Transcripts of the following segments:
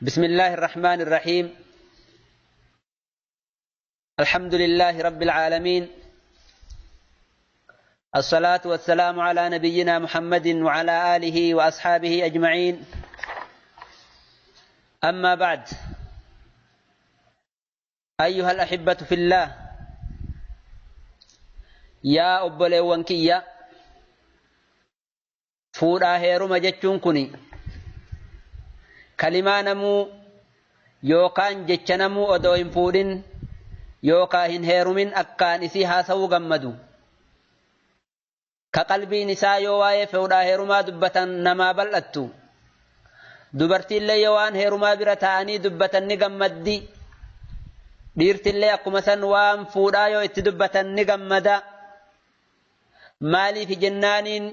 بسم الله الرحمن الرحيم. الحمد لله رب العالمين، الصلاة والسلام على نبينا محمد وعلى آله وأصحابه أجمعين. أما بعد، أيها الأحبة في الله، yaa obboleewwan kiyya, fuudhaa heeruma jechuun kuni kalimaa namuu yookaan jecha namuu odoo hin fuudhin yookaan hin heerumin akkaan isii haasawuu gammadu, ka qalbiin isaa yoo waa'ee fuudhaa heerumaa dubbatan namaa bal'attu, dubartiillee yoo waan heerumaa bira taa'anii dubbatan ni gammaddi, dhiirtillee akkuma san waan fuudhaa yoo itti dubbatan ni gammada. Maaliif jennaaniin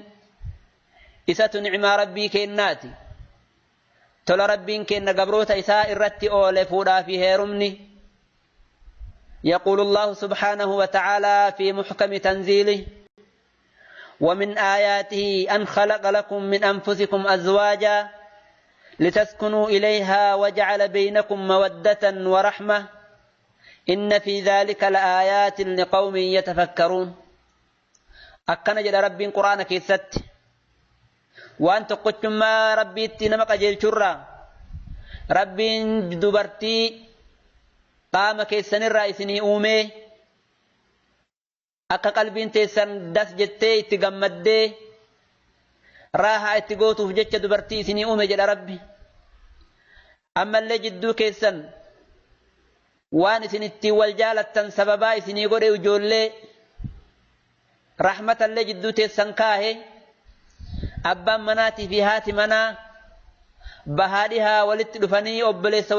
isatu nicmaa Rabbii kennaati. Tola Rabbiin kenna gabroota isaa irratti oole fuudhaa fi heerumni. يقول الله سبحانه وتعالى في محكم تنزيله: ومن آياته أن خلق لكم من أنفسكم أزواجا لتسكنوا إليها وجعل بينكم مودة ورحمة إن في ذلك لآيات لقوم يتفكرون. Akkana jedha Rabbiin Quraana keessatti. Waan tokkochummaa Rabbiitti nama qajeelchurraa, Rabbiin dubartii qaama keessanirraa isinii uumee akka qalbiin teessan das jettee itti gammaddee raahaa itti gootuuf jecha dubartii isinii uume jedha Rabbi. Ammallee jidduu keessan waan isin ittiin wal jaalattan sababaa isinii godhe, ijoollee rahmatallee jidduu teessan kaahe. Abbaan manaatii fi haati manaa bahaa dhihaa walitti dhufanii obboleessa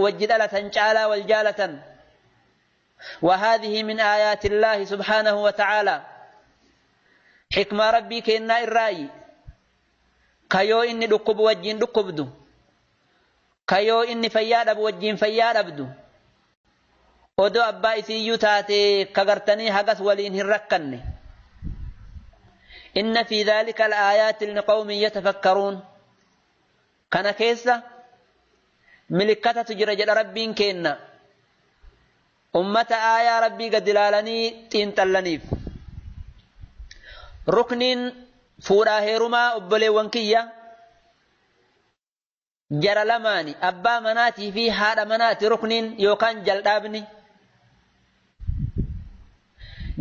wajji dhalatan caalaa wal jaalatan. وهذه من آيات الله سبحانه وتعالى. حكمة ربي كنا الرأي كيو إني دكب وجين دكبدو، كيو إني فياد أبو وجين فياد أبدو، odoo abbaa isiiyyuu taate kagartanii hagas waliin hin rakkanne. إن في ذلك لآيات لقوم يتفكرون. Kana keessa milikkatatu jira jedha Rabbiin kenna ummata aayaa Rabbii gad ilaalanii xiinxallaniif. Rukniin fuudhaa heerumaa, obboleewwan kiyya, jara lamaani, abbaa manaatii fi haadha manaati. Rukniin yookaan jal'aabni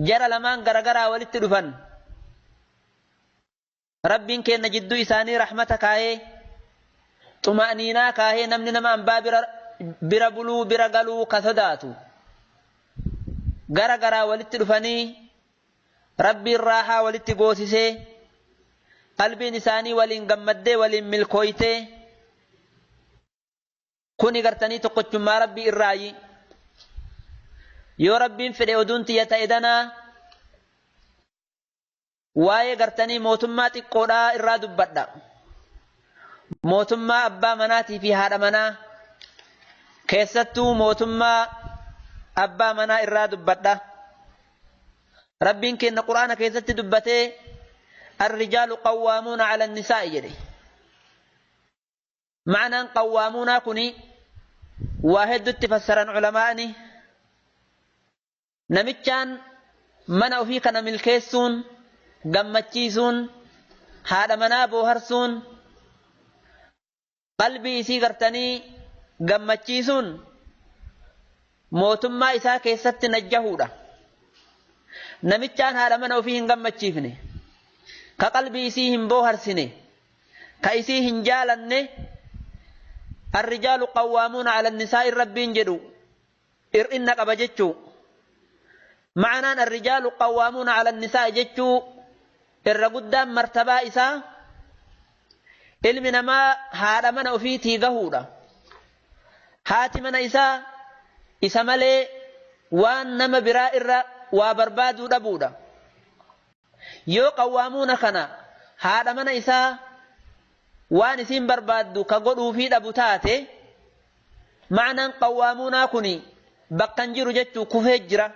jara lamaan garagaraa walitti dhufan, Rabbiin kenna jidduu isaanii rahmata kaayee, xuma'niinaa kaahee, namni nama ambaa bira buluu bira galuu ka sodaatu gara garaa walitti dhufanii Rabbiin raahaa walitti goosisee, qalbiin isaanii waliin gammaddee waliin milkooytee, kuni gartanii tokkochummaa Rabbii irraayi. Yoo Rabbiin fedhe oduun tiyya ta'e danaa waa'ee gartanii mootummaa xiqqoodhaa irraa dubbadha. Mootummaa abbaa manaatii fi haadha manaa, keessattuu mootummaa abbaa manaa irraa dubbadha. Rabbiin kenna Quraana keessatti dubbatee الرجال قوامون على النساء jedhe. Ma'anaan qawwaamuunaa kuni waa hedduutti fassaran culamaa'ni. Namichaan mana ofii kana milkeessuun, gammachiisuun, haadha manaa booharsuun, qalbii isii gartanii gammachiisuun mootummaa isaa keessatti najjahuudha. Namichaan haadha mana ofii hin gammachiifne, ka qalbii isii hin booharsine, ka isii hin jaalanne, الرجال قوامون على النساء Rabbiin jedhu ir'inna qaba jechuu. Ma'anaan الرجال قوامون على النساء jechuu irra guddaan martabaa isaa ilmi namaa haadha mana ofiitii gahuudha. Haati mana isaa isa malee waan nama biraa irra waa barbaaduu dhabuudha. Yoo qawwaamuuna kana haadha mana isaa waan isiin barbaaddu ka godhuufii dhabu taate, ma'anaan qawwaamuunaa kuni bakkan jiru jechuu, kufee jira.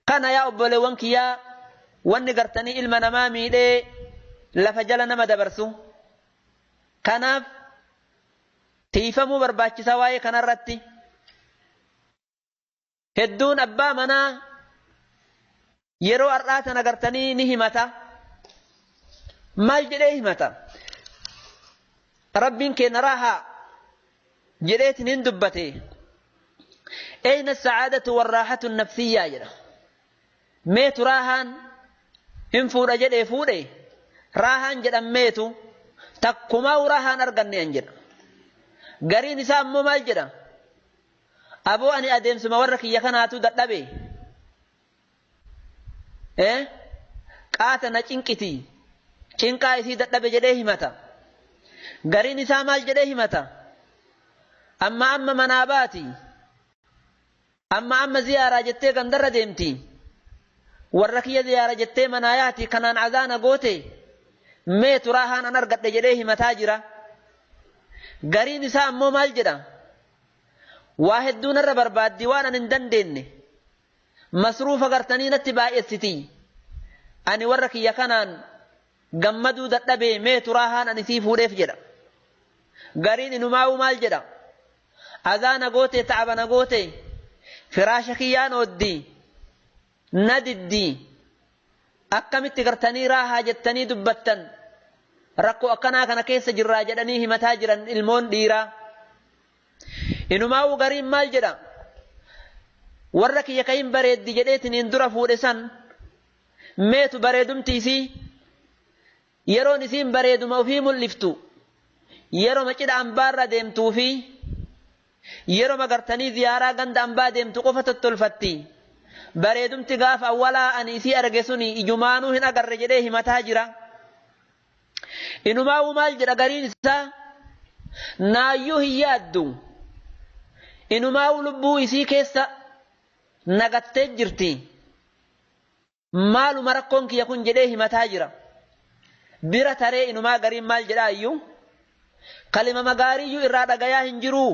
Kana yaa obboleewwan kiyyaa, wanni gartanii ilma namaa miidhee lafa jala nama dabarsu. Kanaaf Tiifamuu barbaachisa waa'ee kanarratti. Hedduun abbaa manaa yeroo har'aa tana gartanii ni himata. Maal jedhee himata? Rabbiin keenya raahaa jedheetiin hin dubbate. Ayna sacaadatu warraaxatu nafsiyyaa jedha. Meetu raahaan hin fuudha jedhee fuudhe raahaan jedhan meetu takkumaa raahaan arganne an jedha. Gariin isaa ammoo maal jedha? Aboo ani adeemsuma warra kiyya kanaatu dadhabe. Qaata na cinqiti. Cinqaa isii dadhabe jedhee himata. Gariin isaa maal jedhee himata? Amma amma manaa baati. Amma amma ziyaaraa jettee gandarra deemti. Warra kiyya ziyaara jettee manaa yaati kanaan azaana goote meetu raahaan an argadhe jedhee himataa jira. Gariin isaa ammoo maal jedha? Waa hedduu narra barbaaddi waan an hin dandeenye. Masruufa gartanii natti baay'essiti. Ani warra kiyya kanaan gammaduu dadhabee meetu raahaan an isii fuudheef jedha. Gariin inumaa'uu maal jedha? Azaana goote ta'abana goote firaasha kiyyaan ooddi na diddi akkamitti gartanii raahaa jettanii dubbattan rakkoo akkanaa kana keessa jirraa jedhanii himataa jiran ilmoon dhiiraa. Inumaa'uu gariin maal jedha? Warra kiyya kayin bareeddi jedheetiniin dura fuudhe san meetu bareedumti isii yeroon isiin bareeduma ofii mul'iftu yeroo cidha ambaarra deemtuu fi yeroo magartanii ziyaaraa ganda ambaa deemtu qofa tottolfatti. Bareedumti gaafa awwalaa ani isii arge suni ijumaanuu hin agarre jedhee himataa jira. Inumaa'uu maal jedha gariin isaa? Naayyuu hin yaaddu. Inumaa'uu lubbuu isii keessa nagattee jirti. Maaluma rakkoon kiyya kun jedhee himataa jira. Bira taree inumaa gariin maal jedhaa iyyuu? Kalima magaariiyyuu irraa dhagayaa hin jiruu.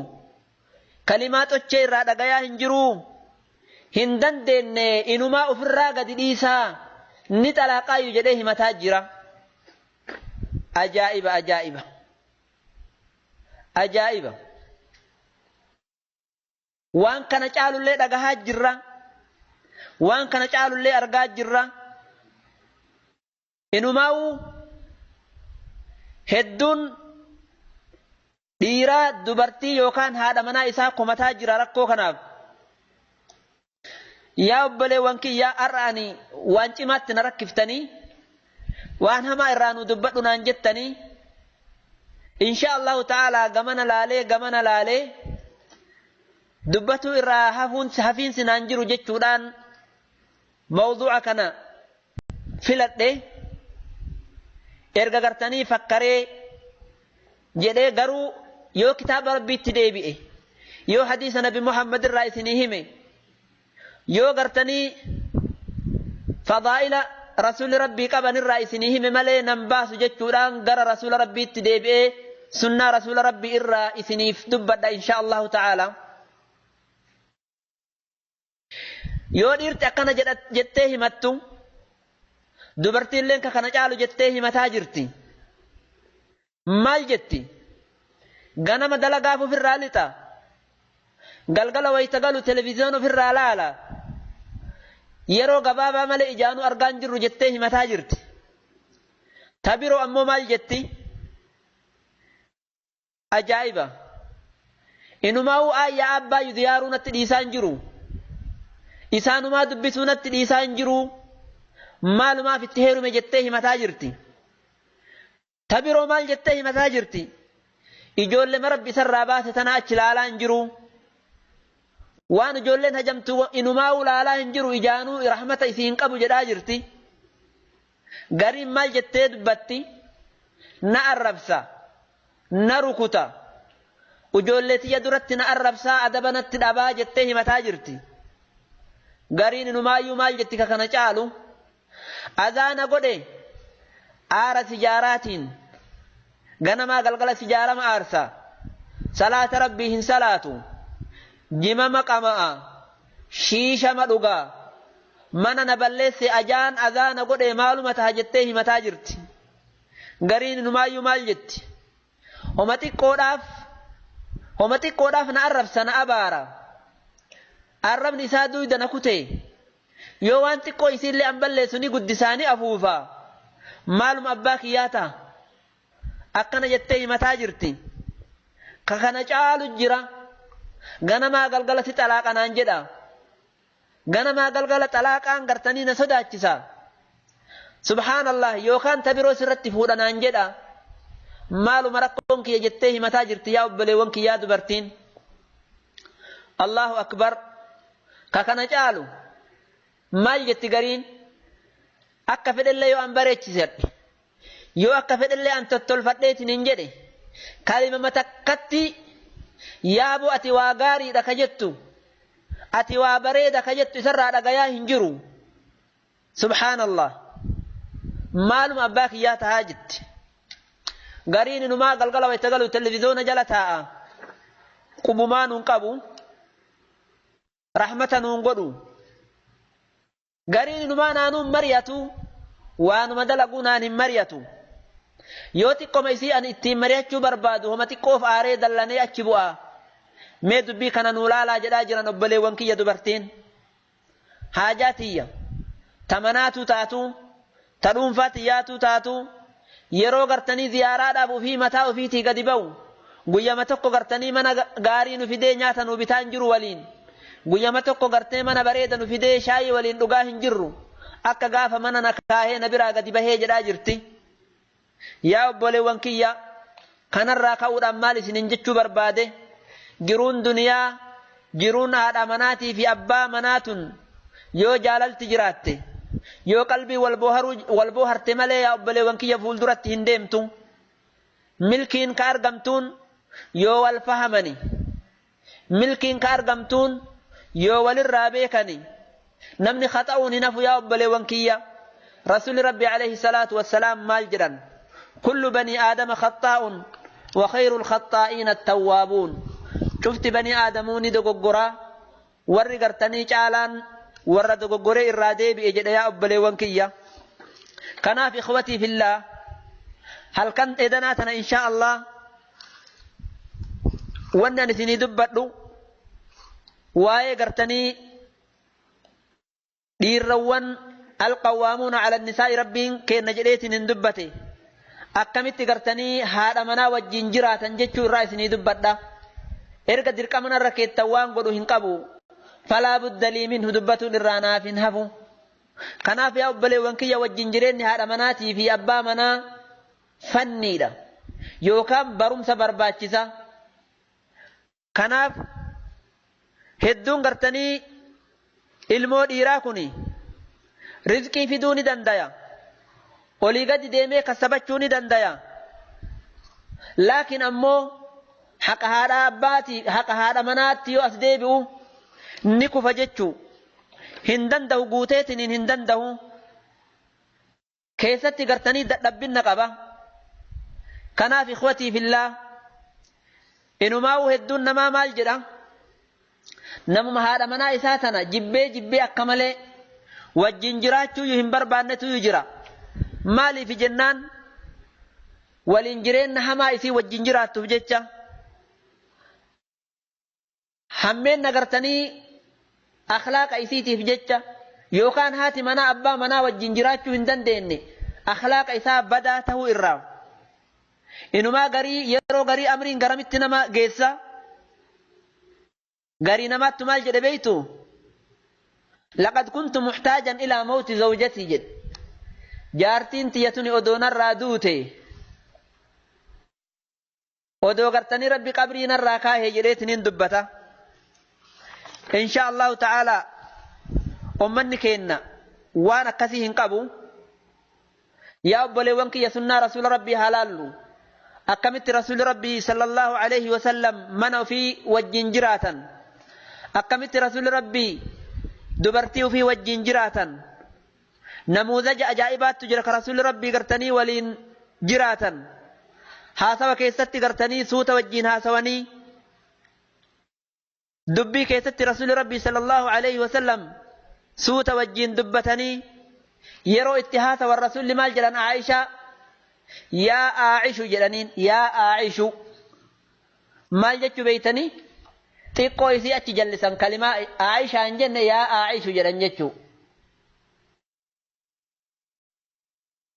Kalimaa xochee irraa dhagayaa hin jiruu. Hin dandeenye inumaa ofirraa gadi dhiisaa ni xalaaqaayyuu jedhee himataa jira. Ajaa'iba ajaa'iba. Ajaa'iba. Waan kana caalullee dhagahaa jirra. Waan kana caalullee argaa jirra. Inumaa'uu hedduun dhiiraa dubartii yookaan haadha manaa isaa komataa jira rakkoo kanaaf. Yaa obboleewwan kiyyaa har'a ani waan cimaatti na rakkiftanii waan hamaa irraa nu dubbadhu naan jettanii insha Allahu ta'ala gamana laalee dubbatuu irraa hafiinsi naan jiru jechuudhaan mawduuca kana filadhe erga gartanii fakkaree jedhee garuu yoo kitaaba rabbiitti deebi'e yoo hadiisa nabi Muhammad irraa isinii hime yoo gartanii fadaa'ila rasuulli rabbii qaban irraa isinii hime malee nan baasu jechuudhaan gara rasuula rabbiitti deebi'ee sunnaa rasuula rabbii irraa isiniif dubbadha insha Allahu ta'ala. Yoo dhiirti akkana jettee himattu dubartiilleen ka kana caalu jettee himataa jirti. Maal jetti? Ganama dalagaaf ofirraa lixa. Galgala wayita galu televiziyoon ofirraa laala. Yeroo gabaabaa malee ijaanuu argaa hin jirru jettee himataa jirti. Ta biroo ammoo maal jetti? Ajaa'iba! Inumaa'uu aayyaa abbaa ziyaaruu natti dhiisaa hin jiru. Isaanumaa dubbisuu natti dhiisaa hin jiru. Maalumaaf itti heerume jettee himataa jirti. Ta biroo maal jettee himataa jirti? Ijoollee rabbi isarraa baase tana achi laalaa hin jiru. Waan ijoolleen hajamtu inumaa'uu laalaa hin jiru ijaanuu rahmata isii hin qabu jedhaa jirti. Gariin maal jettee dubbatti? Na arrabsa. Na rukuta. Ijoollee tiyya duratti na arrabsaa adaba natti dhabaa jettee himataa jirti. Gariin inumaayyuu maal jetti ka kana caalu? Azaana godhe aara sijaaraatiin ganamaa galgala sijaarama aarsa. Salaata rabbii hin salaatu. Jimama qama'a. Shiishama dhugaa. Mana na balleesse ajaan azaana godhe maaluma taha jettee himataa jirti. Gariin inumaayyuu maal jetti? Homa xiqqoodhaaf Homa xiqqoodhaaf na arrabsa, na abaara. Arrabni isaa duyda na kute. Yoo waan xiqqoo isiillee an balleessu ni guddisaanii afuufa. Maaluma abbaa kiyyaa ta'a? Akkana jettee himataa jirti. Ka kana caalu jira. Ganamaa galgala si xalaaqanaan jedha. Ganamaa galgala xalaaqaan gartanii na sodaachisa. Subhaanallah, yookaan ta biroo sirratti fuudhanaan jedha. Maaluma rakkoon kiyya jettee himataa jirti yaa obboleewwan kiyyaa dubartiin. Allahu akbar. Ka kana caalu maal jetti gariin? Akka fedhellee yoo an bareechisedhe, yoo akka fedhellee an tottolfadheetiin hin jedhe, kalima takkatti yaaboo ati waa gaariidha ka jettu, ati waa bareeda ka jettu isarraa dhagayaa hin jiru. Subhaanallah. Maaluma abbaa kiyyaa tahaa jetti. Gariin inumaa galgala wayita galu televizoona jala taa'a. Qubumaa nuun qabu. Rahmata nuun godhu. Gariin inumaa naanuun mari'atu. Waanuma dalaguu naan hin mari'atu. Yoo xiqqoma isii ani ittiin mari'achuu barbaadu homa xiqqoof aaree dallanee achi bu'a. Mee dubbii kana nuu laalaa jedhaa jiran obboleewwan kiyya dubartiin. Haajaa tiyya. Ta manaatuu taatu. Ta dhuunfaa tiyyaatuu taatu. Yeroo gartanii ziyaaraadhaaf ofii mataa ofiitii gadi ba'u. Guyyama tokko gartanii mana gaarii nu fidee nyaata nu bitaa hin jiru waliin. Guyyama tokko gartee mana bareeda nu fidee shaayii waliin dhugaa hin jirru. Akka gaafa mana na kaahee na biraa gadi bahee jedhaa jirti. Yaa obboleewwan kiyya, kanarraa ka'uudhaan maal isiniin jechuu barbaade? Jiruun duniyaa, jiruun haadha manaatii fi abbaa manaatun yoo jaalalti jiraatte, yoo qalbii wal booharte malee yaa obboleewwan kiyya fuulduratti hin deemtu. Milkiin ka argamtuun yoo wal fahamani. Milkiin ka argamtuun yoo walirraa beekani. Namni khaxa'uun hin hafu yaa obboleewwan kiyya. Rasuulli Rabbi alayhi salaatu wassalaam maal jedhan? Kullu banii aadama khaxaa'un wa khayrul khaxaa'iina attawwaabuun. Cufti banii aadamuu ni dogoggoraa. Warri gartanii caalaan warra dogoggoree irraa deebi'e jedhe yaa obboleewwan kiyya. Kanaaf ikhwatii fillaa, halkan edanaa tana inshaa Allah wanni ani isinii dubbadhu waa'ee gartanii dhiirrawwan alqawwaamuuna ala nisaa'i rabbiin kenna jedheetiin hin dubbate. Akkamitti gartanii haadha manaa wajjin jiraatan jechuu irraa isinii dubbadha. Erga dirqama narra keettan waan godhu hin qabu. Falaa budda lii minhu, dubbatuun irraa naaf hin hafu. Kanaaf yaa obboleewwan kiyya, wajjin jireenyi haadha manaatii fi abbaa manaa fanniidha. Yookaan barumsa barbaachisa. Kanaaf hedduun gartanii ilmoo dhiiraa kuni rizqii fiduu ni dandaya. Olii gadi deemee kassabachuu ni dandaya. Laakiin ammoo haqa haadha abbaatii, haqa haadha manaatti yoo as deebi'u ni kufa jechuu. Hin danda'u, guuteetiniin hin danda'u. Keessatti gartanii dadhabbinna qaba. Kanaaf ikhwatii fillaa, inumaa'uu hedduun namaa maal jedha? Namuma haadha manaa isaa tana jibbee jibbee akka malee wajjin jiraachuuyyuu hin barbaannetuyyuu jira. Maaliif jennaan waliin jireenya hamaa isii wajjin jiraattuuf jecha. Hammeen agartanii akhlaaqa isiitiif jecha, yookaan haati manaa abbaa manaa wajjin jiraachuu hin dandeenye akhlaaqa isaa badaa ta'uu irraa. Inumaa garii yeroo garii amriin garamitti nama geessa? Garii namaattu maal jedhe beeytu? Laqad kuntu muhtaajan ilaa mawti zawjatii jedhe. Jaartiin tiyya tuni odoo narraa duute. Odoo gartanii rabbi qabrii narraa kaahee jedheetiniin dubbata. Insha Allahu ta'ala ummanni keenna waan akkasii hin qabu. Yaa obboleewwan kiyya, sunnaa rasuula rabbii haa laallu. Akkamitti rasuulli rabbii sallallahu alaihi wasallam mana ofii wajjin jiraatan? Akkamitti rasuulli rabbii dubartii ofii wajjin jiraatan? Namuuzaja ajaa'ibaattu jira ka rasuulli rabbii gartanii waliin jiraatan. Haasawa keessatti gartanii suuta wajjin haasawanii, dubbii keessatti rasuulli rabbii sallallahu alaihi wasallam suuta wajjin dubbatanii, yeroo itti haasawan rasuulli maal jedhan? Aishaa, yaa Aaishu jedhaniin, yaa Aaishu. Maal jechuu beeytanii? Xiqqoo isii achi jallisan kalimaa Aayishaa hin jenne yaa Aayishu jedhan jechuu.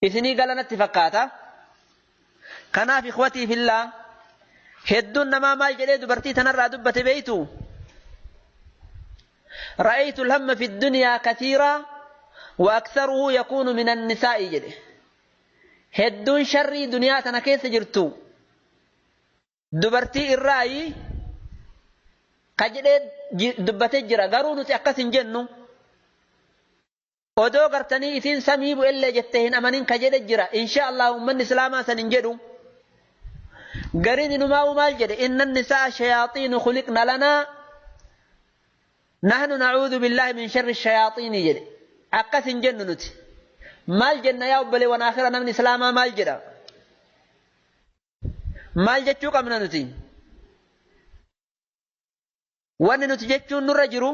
Isinii galanatti fakkaata. Kanaaf ikhwatii fillaa hedduun namaa maal jedhee dubartii tanarraa dubbate beeytu? رأيت الهم في الدنيا كثيرا وأكثره يكون من النساء جده هدون شري دنيا تنا كيس جرتو دبرتي الرأي قجد دبتي جرا غرو نتي أكس جنو odoo gartanii isin samii bu'ellee jettee hin amanin ka jedhe jira insha Allah ummanni islaamaa san hin jedhu gariin inumaa'u maal jedhe inna nisaa shayaaxiinu khuliqna lanaa nahnu nacuudu billaahi min sharri shayaaxiini jedhe akkas hin jennu nuti maal jenna yaa obboleewwan aakhira namni islaamaa maal jedha maal jechuu qabna nuti wanni nuti jechuun nurra jiru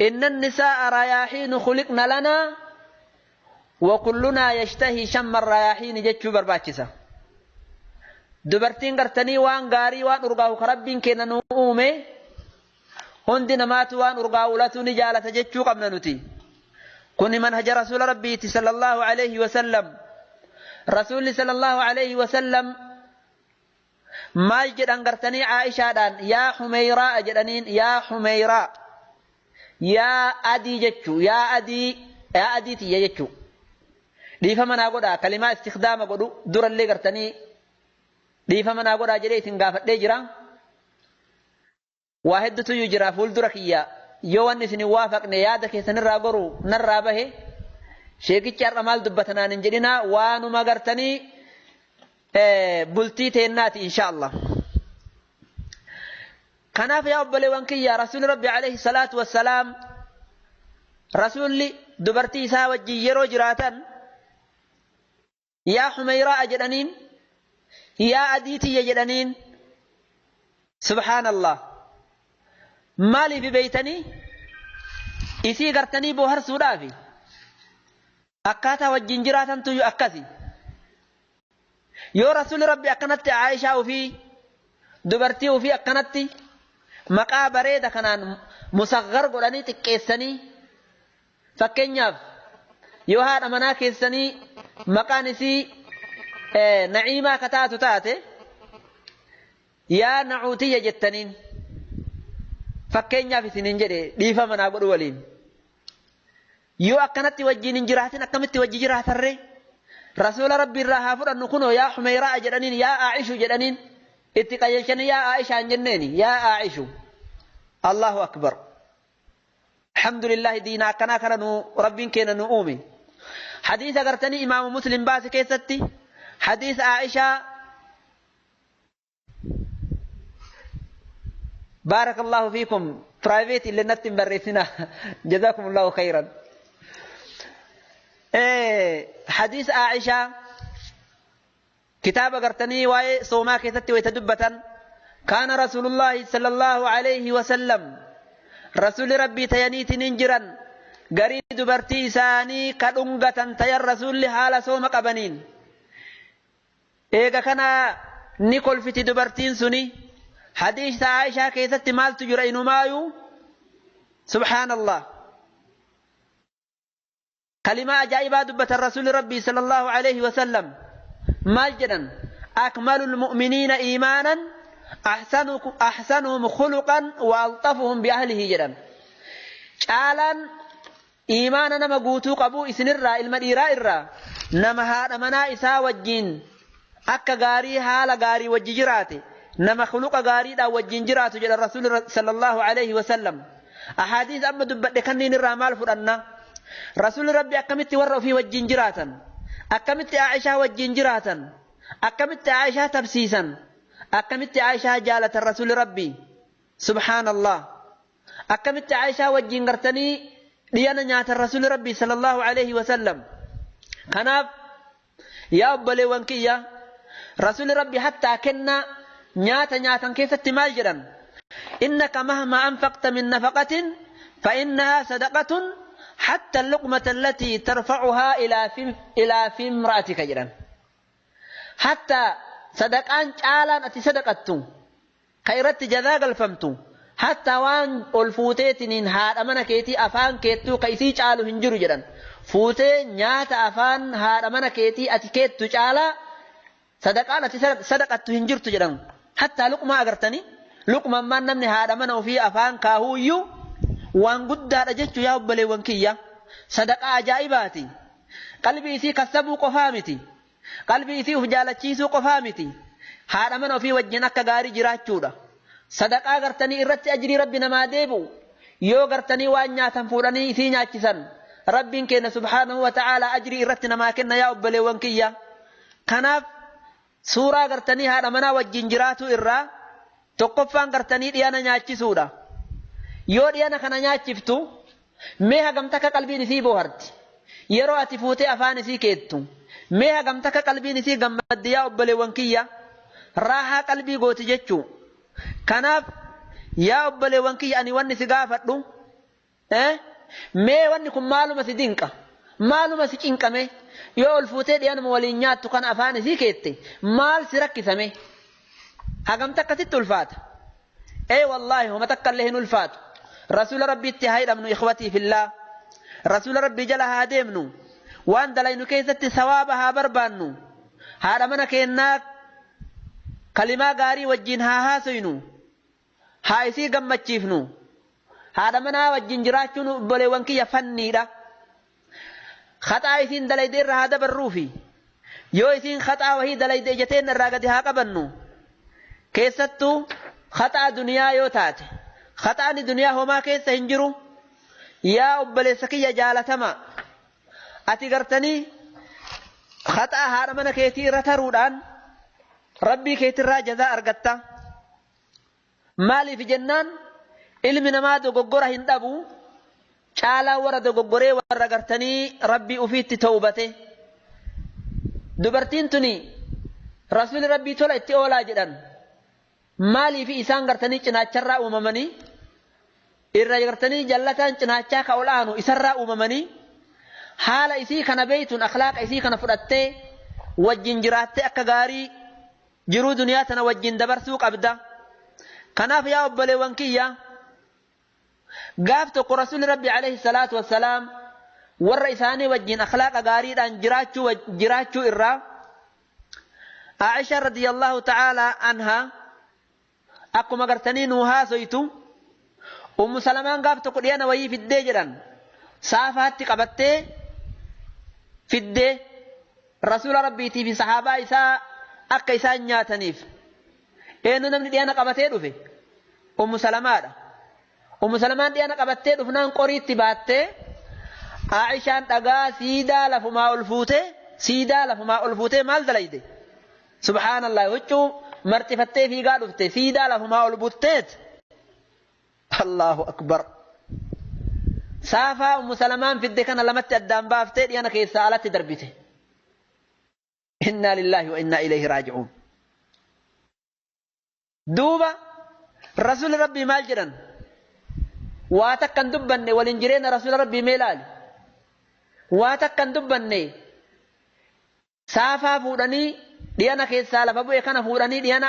إن النساء رياحين خلقنا لنا وكلنا يشتهي شم الرياحين جتشو برباچسا دبرتين غرتني وان غاري وان أرغاو كربين كينا نؤومي هندي نمات وان أرغاو لتو نجالة جتشو قبل نتي كن منهج رسول ربي صلى الله عليه وسلم رسول صلى الله عليه وسلم ما جد أنغرتني عائشة دان يا حميراء جدنين يا حميراء yaa adii jechuu yaa adii yaa adii tiyya jechuu dhiifama naa godhaa kalimaa istikhdaama godhu durallee gartanii dhiifama naa godhaa jedhee isin gaafadhee jira waa hedduutu jira fuuldura kiyya yoo wanni isin hin waafaqne yaada keessanirraa goru narraa bahe sheekichi har'a maal dubbata naan hin jedhinaa waanuma gartanii bultii teennaati insha Allah. Kanaaf yaa obboleewwan kiyya rasuulli rabbi alayhi salaatu wassalaam rasuulli dubartii isaa wajjin yeroo jiraatan yaa Humeyraa jedhaniin yaa adii tiyya jedhaniin subhaanallah maaliif beeytanii isii gartanii booharsuudhaafi akkaataa wajjin jiraatantu akkasi yoo rasuulli rabbi akkanatti Aayishaa ofii dubartii ofii akkanatti maqaa bareeda kanaan musaggar godhanii xiqqeessanii fakkeenyaaf yoo haadha manaa keessanii maqaan isii naciimaa ka taatu taate yaa nacuutiyya jettaniin fakkeenyaaf isiniin jedhe dhiifa manaa godhu waliin yoo akkanatti wajjiin hin jiraatin akkamitti wajji jiraatarree rasuula rabbi irraa haa fudhannu kunoo yaa Humeyraa jedhaniin yaa Aa'ishu jedhaniin itti qajeelchanii yaa Aa'ishaa hin jenneeni yaa Aa'ishu Allahu akbar alhamdulillahi diina akkanaa kana nu rabbiin keenya nu uume hadiisa gartanii imaamu muslim baase keessatti hadiisa Aa'ishaa بارك الله فيكم برايفيت اللي نتم بريسنا جزاكم الله خيرا إيه حديث عائشة كتاب قرتني واي صوما كيستي ويتدبة كان رسول الله صلى الله عليه وسلم رسول ربي تينيت ننجرا قريد برتي ساني كدنغة تيا الرسول حال صوم قبنين إيغا كان نيكول في دبرتين سني حديث عائشة كيست مال تجرين مايو سبحان الله كلمة أجائبة دبة الرسول ربي صلى الله عليه وسلم ماجدا أكمل المؤمنين إيمانا أحسنهم خلقا وألطفهم بأهله جدا شالا إيمانا نما قوتو قبو إسن الرا المديراء الرا نما هذا منا إسا وجين أكا غاري حال غاري وججراتي نما خلق غاري دا وجين جراتو جدا الرسول صلى الله عليه وسلم أحاديث أما دبت كنين الرامال فرنا رسول ربي أكمت ورأ في وجين جراتا أكمت عائشة وجين جراتا أكمت عائشة تبسيسا أكمت عائشة جالة الرسول ربي سبحان الله أكمت عائشة وجين غرتني ليانا نيات الرسول ربي صلى الله عليه وسلم خناف يا أبلي وانكية رسول ربي حتى كنا نياتا نياتا كيف ماجرا إنك مهما أنفقت من نفقة فإنها صدقة حتى اللقمة التي ترفعها إلى في امرأتك جدا حتى Sadaqaan caalaan ati sadaqattu ka irratti jazaa galfamtu hatta waan ol fuuteetiniin haadha mana keetii afaan keettuu ka isii caalu hin jiru jedhan. Fuutee nyaata afaan haadha mana keetii ati keettu caalaa sadaqaan ati sadaqattu hin jirtu jedhan. Hatta luqmaa agartanii luqmaan namni haadha mana ofii afaan kaahuuyyuu waan guddaadha jechuu yaa obboleewwan kiyya. Sadaqaa ajaa'ibaati. Qalbii isii kassabuu qofaa miti. Qalbii isii uf jaalachiisuu qofaa miti. Haadha mana ofii wajjin akka gaarii jiraachuudha. Sadaqaa gartanii irratti ajrii rabbi namaa deebi'u. Yoo gartanii waan nyaatan fuudhanii isii nyaachisan. Rabbiin keenya subhaanahu wa ta'aalaa ajrii irratti namaa kenna yaa obboleewwan kiyya. Kanaaf suuraa gartanii haadha manaa wajjin jiraatu irraa tokkoffaan gartanii dhiyana nyaachisuudha. Yoo dhiyana kana nyaachiftu mee hagam takka qalbiin isii booharti. Yeroo ati fuutee afaan isii keettu mee hagam takka qalbiin isii gammaddi yaa obboleewwan kiyya. Raahaa qalbii gooti jechuu. Kanaaf yaa obboleewwan kiyya ani wanni si gaafadhu mee wanni kun maaluma si dinqa maaluma si cinqame yoo ol fuutee dhiyaanuma waliin nyaattu kana afaan isii keette maal si rakkisame hagam takka sitti ulfaata. Ee wallaahi homa takka illee hin ulfaatu. Rasuula rabbiitti haa hidhamnu ikhwatii fillaa. Rasuula rabbii jala haa deemnu. Waan dalaynu keessatti sawaaba haa barbaannu. Haadha mana keennaa kalimaa gaarii wajjin haa haasoynu. Haa isii gammachiifnu. Haadha manaa wajjin jiraachuun obboleewwan kiyya fanniidha. Khaxaa isiin dalayde irra haa dabarruufi. Yoo isiin khaxaa wahii dalayde ijateen irraa gadi haa qabannu. Keessattuu khaxaa duniyaa yoo taate. Khaxaani duniyaa homaa keessa hin jiru. Yaa obboleessa kiyya jaalatama. Ati gartanii khaxaa haadha mana keetii irra taruudhaan rabbii keetirraa jazaa argatta. Maaliif jennaan ilmi namaa dogoggora hin dhabu. Caalaa warra dogoggoree warra gartanii rabbii ofiitti tawbate. Dubartiin tuni rasuulli rabbii tola itti oolaa jedhan. Maaliif isaan gartanii cinaacharraa uumamanii irra gartanii jallataan cinaachaa ka ol aanu isarraa uumamanii haala isii kana beeytuun akhlaaqa isii kana fudhattee wajjin jiraattee akka gaarii jiruu duniyaa tana wajjin dabarsuu qabda. Kanaaf yaa obboleewwan kiyya gaaf tokko rasuulli rabbi alayhi salaatu wassalaam warra isaanii wajjin akhlaaqa gaariidhaan jiraachuu irraa Aisha radiyallahu ta'ala anha akkuma gartanii nuu haasoytu Ummu Salamaan gaaf tokko dhiyana wayii fiddee jedhan saafaatti qabattee fiddee rasuula rabbiitii fi sahaabaa isaa akka isaan nyaataniif eenyu namni dhiyana qabatee dhufe Ummu Salamaadha. Ummu Salamaan dhiyana qabattee dhufnaan qoriitti baattee Aishaan dhagaa siidaa lafumaa ol fuutee siidaa lafumaa ol fuutee maal dalayde? Subhaanallah huccuu marxifattee fiigaa dhufte siidaa lafumaa ol butteet. Allahu akbar. Saafaa Ummu Salamaan fidde kana lamatti addaan baaftee dhiyana keessaa alatti darbite. Innaa lillaahi wa innaa ilayhi raaji'uun. Duuba rasuulli rabbii maal jedhan? Waa takka hin dubbanne waliin jireenya rasuula rabbii mee ilaali. Waa takka hin dubbanne saafaa fuudhanii dhiyana keessaa lafa bu'e kana fuudhanii dhiyana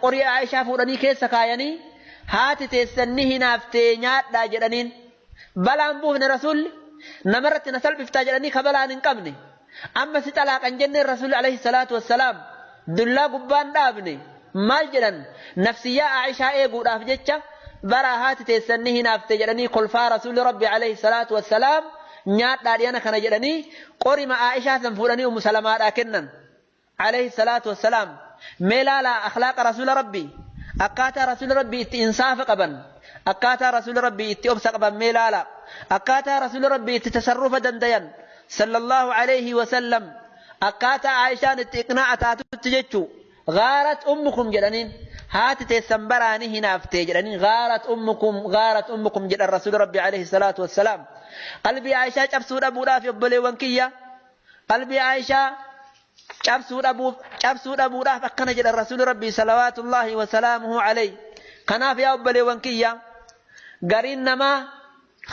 qorii Aishaa fuudhanii keessa kaayanii haati teessan ni hinaaftee nyaadhaa jedhaniin. Balaan buufne rasuulli namarratti na salphiftaa jedhanii ka balaan hin qabne. Amma si xalaaqan jenneen rasuulli alayhi salaatu wassalaam dullaa gubbaan dhaabne maal jedhan nafsiyyaa Aishaa eeguudhaaf jecha bara haati teessan ni hinaafte jedhanii kolfaa rasuulli rabbi alayhi salaatu wassalaam nyaadhaa dhiyana kana jedhanii qorima Aishaa san fuudhanii Ummu Salamaadhaa kennan alayhi salaatu wassalaam. Mee laalaa akhlaaqa rasuula rabbii akkaataa rasuula rabbii itti insaafa qaban akkaataa rasuula rabbii itti obsa qaban mee laalaa akkaataa rasuula rabbii itti tasarrufa dandayan sallallahu alayhi wasallam akkaataa Aishaan itti iqnaa'a taatutti jechuu غارت أمكم jedhaniin haati teessan baraanii hinaaftee jedhaniin غارت أمكم غارت أمكم jedhan rasuula rabbi alayhi salaatu wassalaam. Qalbii Aishaa cabsuu dhabuudhaaf obboleewwan kiyya qalbii Aishaa cabsuu dhabuudhaaf akkana jedhan rasuulli rabbii salawaatullaahi wa salaamuhu alayhi. Kanaaf yaa obboleewwan kiyya gariin namaa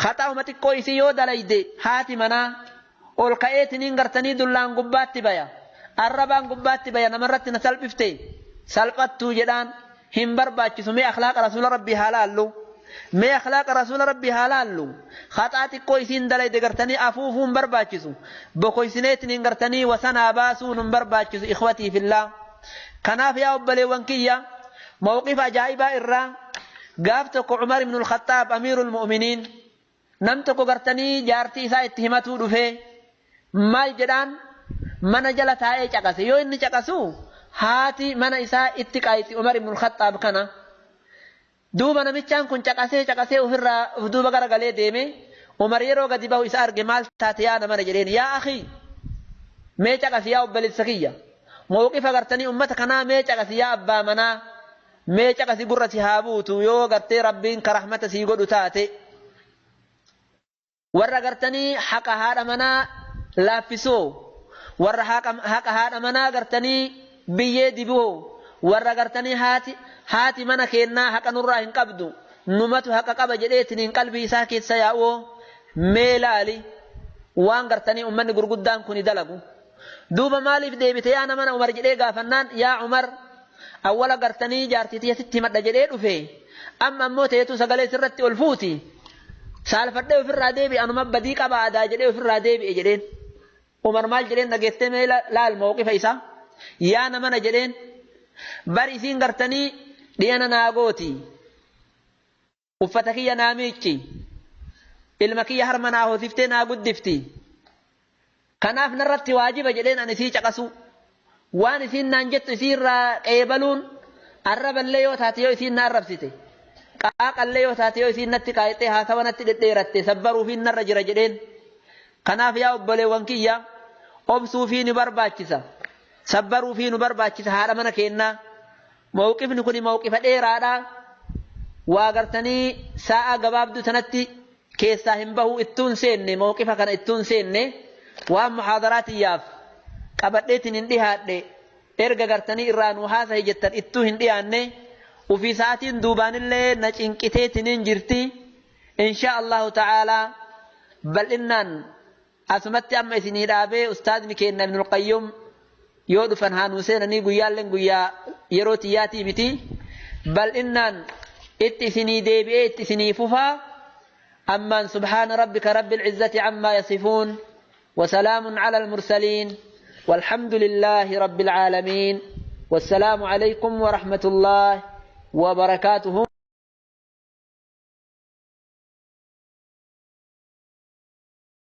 khaxaa'uma xiqqoo isii yoo dalayde haati manaa ol ka'eetiniin gartanii dullaan gubbaatti baya. Arrabaan gubbaatti baya namarratti na salphifte salphattuu jedhaan hin barbaachisu. Mee akhlaaqa rasuula rabbii haa laallu. Mee akhlaaqa rasuula rabbii haa laallu. Haxaa xiqqoo isiin dalayde gartanii afuufuu hin barbaachisu. Bokoysineetiin hin gartanii wasanaa baasuun hin barbaachisu ikhwatii fillaa. Kanaaf yaa obboleewwan kiyya mawqifa ajaa'ibaa irraa gaaf tokko Umar ibn al-Khattaab amiirul mu'miniin nam tokko gartanii jaartii isaa itti himatuu dhufee maal jedhaan mana jala taa'ee caqase. Yoo inni caqasu haati mana isaa itti qaayixi Umar ibn al-Khattaab kana. Duuba namichaan kun caqasee caqasee ofirraa of duuba garagalee deeme. Umar yeroo gadi bahu isa arge, maal taate yaa namana jedheen. Yaa akhii, mee caqasi yaa obboleessa kiyya, mawqifa gartanii ummata kanaa mee caqasi, yaa abbaa manaa mee caqasi, gurra si haa buutu yoo gartee rabbiin ka rahmata sii godhu taate. Warra gartanii haqa haadha manaa laaffisoo, warra haqa haadha manaa gartanii biyyee diboo, warra gartanii haati mana keennaa haqa nurraa hin qabdu, numatu haqa qaba jedheetiniin qalbii isaa keessa yaa'oo, mee laali waan gartanii ummanni gurguddaan kuni dalagu. Duuba maaliif deebite yaa namana Umar jedhee gaafannaan, yaa Umar, awwala gartanii jaartii tiyya sitti himadha jedhee dhufe, amma ammoo teetu sagalee sirratti ol fuuti, saalfadhee ofirraa deebi'e, anuma badii qaba aadaa jedhee ofirraa deebi'e jedheen. Umar maal jedheen dhageettee? Mee laal mawqifa isaa. Yaa namana jedheen, bari isiin gartanii dhiyana naa gooti, uffata kiyya naa miicci, ilma kiyya harma naa hoosiftee naa guddifti, kanaaf narratti waajiba jedheen ani isii caqasu, waan isiin naan jettu isii irraa qeebaluun, arraballee yoo taate yoo isiin na arrabsite, qaaqallee yoo taate yoo isiin natti qaayixee haasawa natti dhedheeratte, sabbaruufiin narra jira jedheen. Kanaaf yaa obboleewwan kiyya, obsuufii ni barbaachisa, sabbaruufii nu barbaachisa haadha mana keennaa. Mawqifni kun mawqifa dheeraadha. Waa gartanii sa'a gabaabduu sanatti keessaa hin bahu ittuun seenne, mawqifa kana ittuun seenne, waan muhaadaraatiyyaaf qabadheetiin hin dhihaadhe, erga gartanii irraa nu haasahi jettan ittuu hin dhiyaanne, ufii sa'aatiin duubaanillee na cinqiteetiin jirti. Insha Allahu ta'aalaa bal'innaan asumatti amma isinii dhaabee, ustaazni keenya Ibnul Qayyum yoo dhufan haa nuu seenanii, guyyaalleen guyyaa yeroo tiyyaatii miti, bal'innaan itti isinii deebi'ee itti isinii fufaa. Ammaan subhaana rabbika rabbil izzati ammaa yasifuun وسلام على المرسلين والحمد لله رب العالمين، والسلام عليكم ورحمة الله وبركاته.